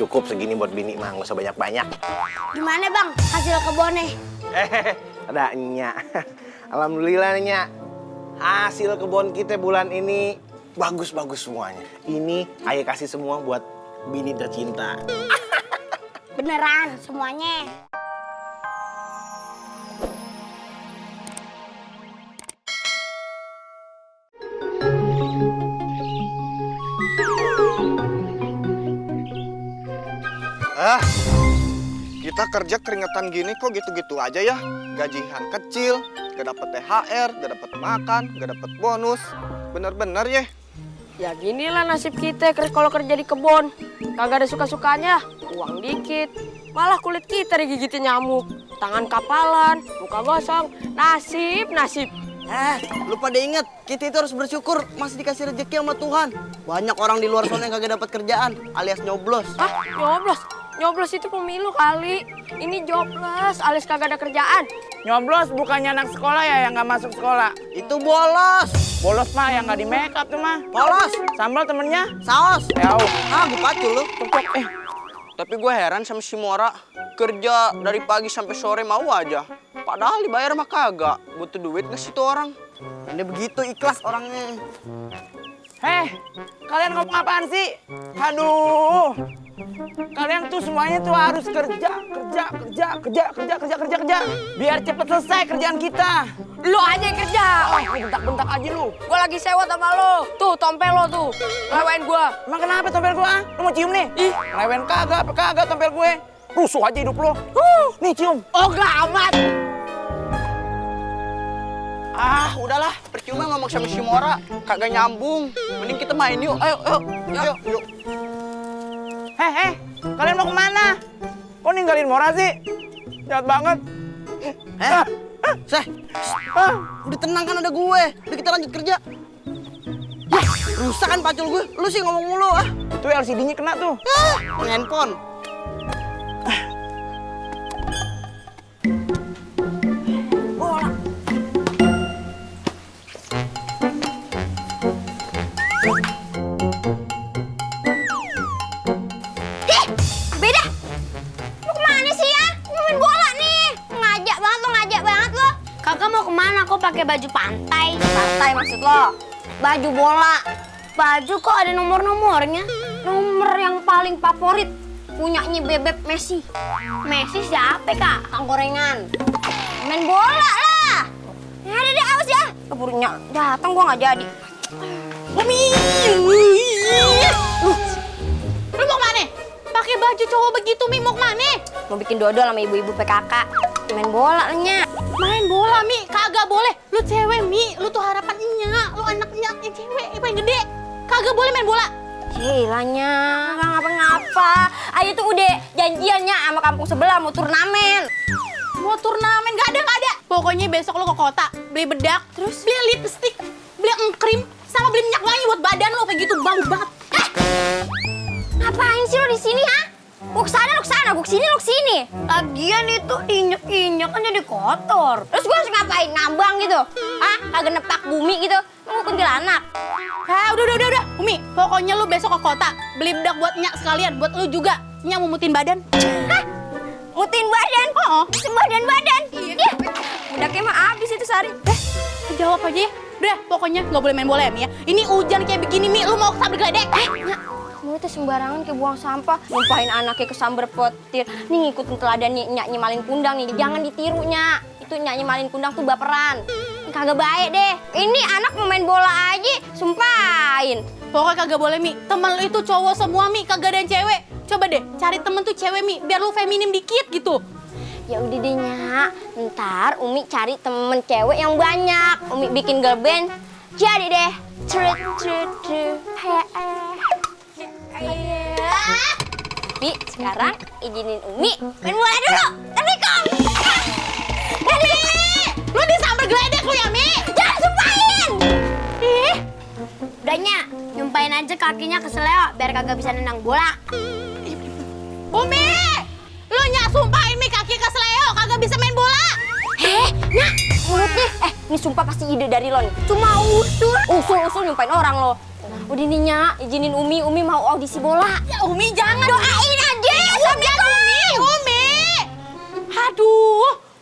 Cukup segini buat bini mah, nggak usah banyak-banyak. Gimana bang hasil kebunnya? Ada Nya. Alhamdulillah Nya. Hasil kebun kita bulan ini bagus-bagus semuanya. Ini ayah kasih semua buat bini tercinta. Beneran semuanya. Kita kerja keringetan gini kok gitu-gitu aja ya. Gajian kecil, gak dapet THR, gak dapet makan, gak dapet bonus. Bener-bener ya. Ya ginilah nasib kita kalau kerja di kebun. Kagak ada suka-sukanya, uang dikit. Malah kulit kita digigitin nyamuk. Tangan kapalan, muka gosong. Nasib. Lu pada inget, kita itu harus bersyukur masih dikasih rezeki sama Tuhan. Banyak orang di luar sana yang kagak dapat kerjaan, alias nyoblos. Nyoblos? Nyoblos itu pemilu kali. Ini jobless, alias kagak ada kerjaan. Nyoblos bukannya anak sekolah ya yang nggak masuk sekolah. Itu bolos. Bolos mah yang nggak di make up tuh mah. Polos. Sambal temennya. Saus. Jauh. Gue pacul lu. Tapi gue heran sama si Mora. Kerja dari pagi sampai sore mau aja. Padahal dibayar mah kagak. Butuh duit nggak sih tuh orang? Ini begitu ikhlas orangnya. Kalian ngomong apaan sih? Aduh. Kalian tuh semuanya tuh harus kerja. Biar cepet selesai kerjaan kita. Lu aja yang kerja. Bentak-bentak aja lu. Gua lagi sewot sama lo. Tuh, tompel lo tuh. Lewain gua. Emang kenapa tompel gua? Lu mau cium nih? Ih, lewen kagak tompel gue. Rusuh aja hidup lo. Nih cium. Oh, gak amat. Udahlah, percuma ngomong sama si Mora. Kagak nyambung. Mending kita main yuk. Ayo. Kalian mau kemana? Kok ninggalin Mora sih? Jahat banget. Udah tenang kan ada gue. Udah kita lanjut kerja. Rusak kan pacul gue. Lu sih ngomong mulu Tuh LCD-nya kena tuh. handphone. Beda. Lu kemana sih ya? Main bola nih. Ngajak banget lo. Kakak mau kemana? Kok pakai baju pantai? Pantai maksud lo? Baju bola. Baju kok ada nomor-nomornya? Nomor yang paling favorit punyanya Bebek Messi. Messi siapa kak? Kang gorengan. Main bola lah. Ya ada deh, awas ya. Keburunya datang gua nggak jadi. Umi. Lu mau kemana? Pakai baju cowok begitu, Mi, mau kemana? Mau bikin dodol sama ibu-ibu PKK. Main bola nya. Main bola, Mi, kagak boleh. Lu cewek, Mi, lu tuh harapannya. Lu anaknya cewek, yang gede. Kagak boleh main bola. Cilanya, nggak ngapa-ngapa. Ayo tuh udah janjiannya sama kampung sebelah mau turnamen. Mau turnamen? Gak ada. Pokoknya besok lu ke kota, beli bedak, terus beli lipstick, beli engkrim, sama beli minyak wangi buat badan lu, kayak gitu bau banget. Ngapain sih lo di sini, ha? Gua kesana, gua kesini. Lagian itu injek-injek kan jadi kotor. Terus gua harus ngapain? Ngambang gitu? Hah? Kagak nepak bumi gitu? Lu kuntilanak. Udah. Umi, pokoknya lu besok ke kota, beli bedak buat Nyak sekalian, buat lu juga. Nyak mau mutin badan. Hah? Mutin badan? Oh. Badan. Iya. Bedaknya mah habis itu sehari. Jawab aja ya. Udah, pokoknya nggak boleh main bola ya, Mi ya. Ini hujan kayak begini, Mi, lu mau sambil geledek. Nyak, lu tuh sembarangan kayak buang sampah, numpahin anaknya ke sambar petir. Nih ngikutin teladan Nyaknya Malin Kundang nih, jangan ditiru, Nyak. Itu Nyaknya Malin Kundang tuh baperan. Kagak baik deh. Ini anak mau main bola aja, sumpahin. Pokoknya kagak boleh, Mi. Temen lu itu cowok semua, Mi, kagak ada yang cewek. Coba deh, cari temen tuh cewek, Mi, biar lu feminim dikit gitu. Ya udah deh, Nyak. Ntar Umi cari temen cewek yang banyak. Umi bikin girl band. Jadi deh. Bi, sekarang izinin Umi main bola dulu. Assalamualaikum. Jadi, lu disambar geledek lu ya, Mi? Jangan sumpahin. Udah, Nyak, nyumpain aja kakinya ke seleo biar kagak bisa nendang bola. Umi! Lu Nyak sumpahin, Mi, kaki ke seleo kagak bisa main bola. Nyak, mulut deh. Ini sumpah pasti ide dari lo nih. Cuma usul nyumpain orang lo. Udah nih, Nyak, izinin Umi mau audisi bola. Ya, Umi jangan. Doain aja.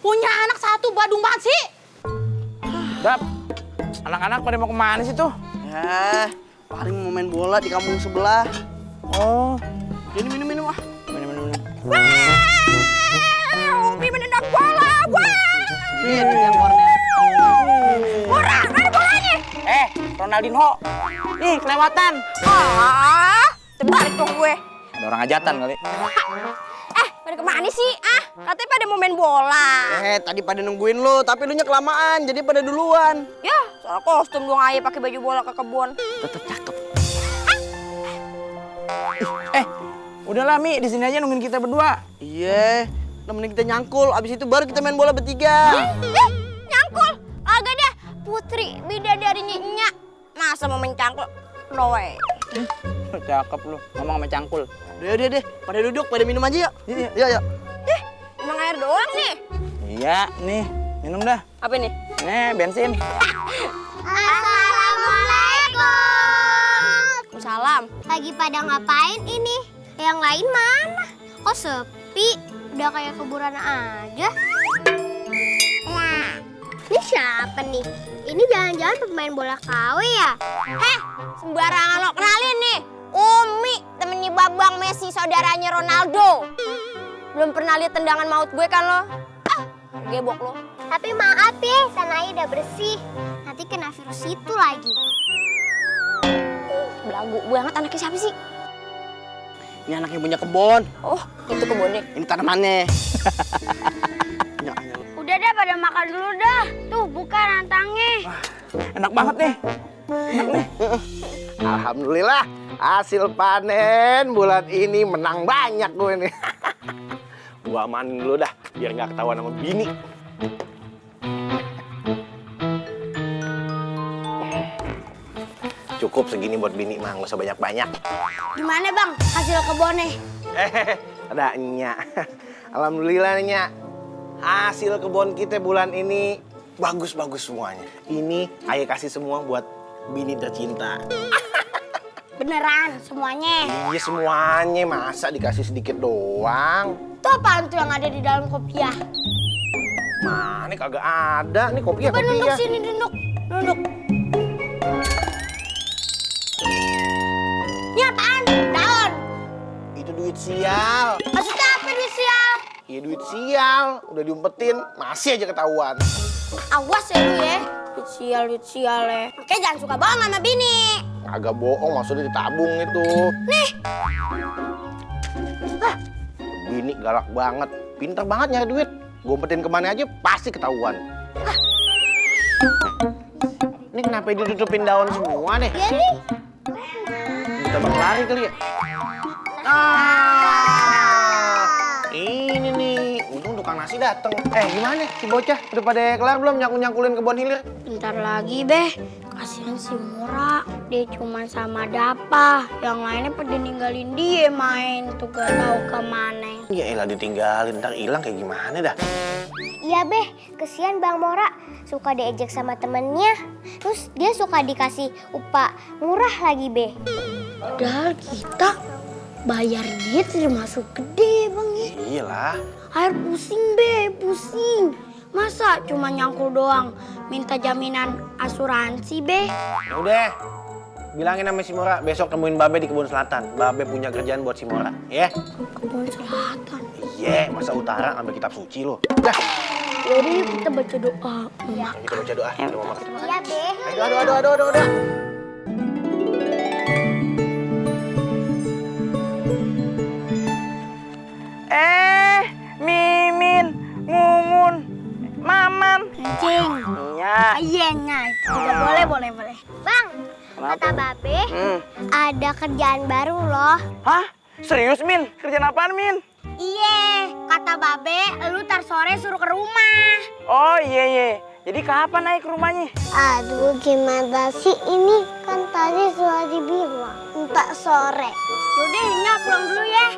Punya anak satu badung banget sih. Dap, anak-anak pada mau kemana sih tuh? Paling mau main bola di kampung sebelah. Oh, Jadi minum-minum ah. minum. Umi menendang bola. Wah. Iya, itu yang corner. Mora, mana bolanya? Ronaldinho. Nih, kelewatan. Terbalik dong gue. Ada orang hajatan kali. Pada kemana sih? Katanya pada mau main bola. Tadi pada nungguin lo, tapi lu nya kelamaan, jadi pada duluan. Ya, soal kostum dong ayah pakai baju bola ke kebun. Tetep cakep. Udahlah Mi, di sini aja nungguin kita berdua. Iya, nemenin kita nyangkul, abis itu baru kita main bola bertiga. Nyangkul. Agak dah. Putri bidadarinya Nyak. Masa mau main cangkul? No way. Cakep lu, ngomong sama cangkul. Udah deh, pada duduk, pada minum aja yuk. Iya. Emang air doang nih. Iya, nih, minum dah. Apa nih? Nih, bensin. Assalamualaikum. Salam. Lagi pada ngapain ini? Yang lain mana? Kok sepi? Udah kayak kuburan aja. Nah, ini siapa nih? Ini jangan-jangan pemain bola KW ya? Sembarangan lo kenalin nih. Umi, temennya Babang Messi, saudaranya Ronaldo. Belum pernah lihat tendangan maut gue kan lo? Gebok lo. Tapi maaf ya, sananya udah bersih. Nanti kena virus itu lagi. Belagu banget anaknya siapa sih? Ini anaknya punya kebun, Oh, itu kebunnya. ini tanamannya. Udah dah pada makan dulu dah. Tuh, buka rantangnya. Enak banget nih. Alhamdulillah, hasil panen bulan ini menang banyak gue nih. Gua amanin dulu dah, biar nggak ketahuan sama bini. Cukup segini buat bini mah, nggak usah banyak-banyak. Gimana bang hasil kebunnya? Ada Nyak. Alhamdulillah Nyak. Hasil kebun kita bulan ini bagus-bagus semuanya. Ini ayah kasih semua buat bini tercinta. Beneran semuanya? Iya semuanya, masa dikasih sedikit doang? Itu apaan tuh yang ada di dalam kopiah? Mana kagak ada nih kopiah. Coba nunduk sini, nunduk. Ini apaan? Daun. Itu duit sial. Maksudnya apa duit sial? Iya duit sial, udah diumpetin, masih aja ketahuan. Awas ya lu ya. Duit sial ya. Makanya jangan suka bohong sama bini. Agak bohong, maksudnya ditabung itu. Nih. Bini galak banget, pintar banget nyari duit. Gue umpetin kemana aja pasti ketahuan. Ini kenapa ditutupin daun semua nih? Iya nih. Kita berlari kali ya? Ini nih, untung tukang nasi dateng. Gimana si bocah? Udah pada kelar belum nyangkul-nyangkulin kebun hilir? Bentar lagi, Beh. Kasihan si Mora. Dia cuma sama Dapa. Yang lainnya pada ninggalin dia main. Tuh gak tahu kemana. Ya elah ditinggalin, ntar hilang kayak gimana dah? Iya Beh, kesian Bang Mora. Suka diejek sama temennya. Terus dia suka dikasih upah murah lagi Beh. Padahal kita bayar dia termasuk gede, Bang. Iyalah. Air pusing, Be, pusing. Masa cuma nyangkul doang, minta jaminan asuransi, Be? Ya udah, bilangin sama si Mora besok temuin Babe di kebun selatan. Babe punya kerjaan buat si Mora, ya? Kebun selatan. Iya, masa utara ambil kitab suci lo. Dah, Jadi kita baca doa. kita baca doa. Kita mau makan. Iya Beh. Aduh. Mimin, Mumun, Maman. Cing. Iya. Iya, itu juga boleh. Bang, kata Babe, ada kerjaan baru loh. Hah? Serius, Min? Kerjaan apaan, Min? Iya, kata Babe, lu tar sore suruh ke rumah. Oh, iya. Jadi kapan naik ke rumahnya? Aduh, gimana sih ini? Kan tadi sudah dibilang, entar sore. Yaudah, Nya pulang dulu ya.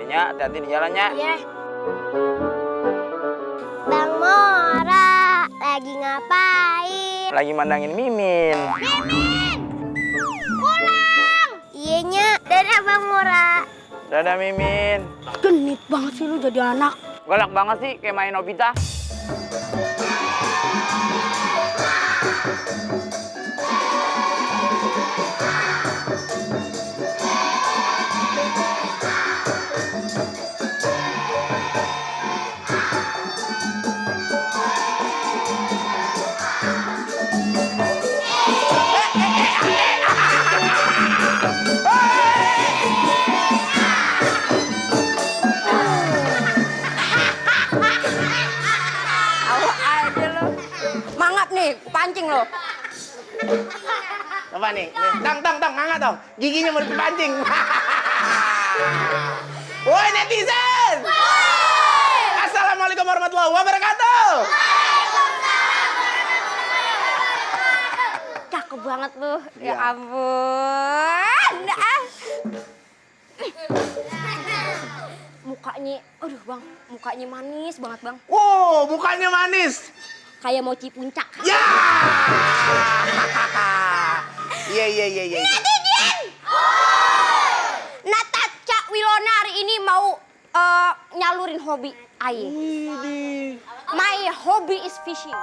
Iya, hati-hati di jalannya. Iya. Bang Mora, lagi ngapain? Lagi mandangin Mimin. Iya, Nya. Dadah Bang Mora. Dadah, Mimin. Genit banget sih lu jadi anak. Galak banget sih, kayak main Nobita. Coba nih, dang, angkat dong. Giginya mau dipancing. Woi netizen! Assalamualaikum warahmatullahi wabarakatuh. Cakep banget lu. Ya Iya. ampun. Mukanya, aduh bang, mukanya manis banget bang. Wow, mukanya manis. Kayak mochi puncak. Ya! Iya. Natacha Wilona hari ini mau nyalurin hobi aye. My hobby is fishing.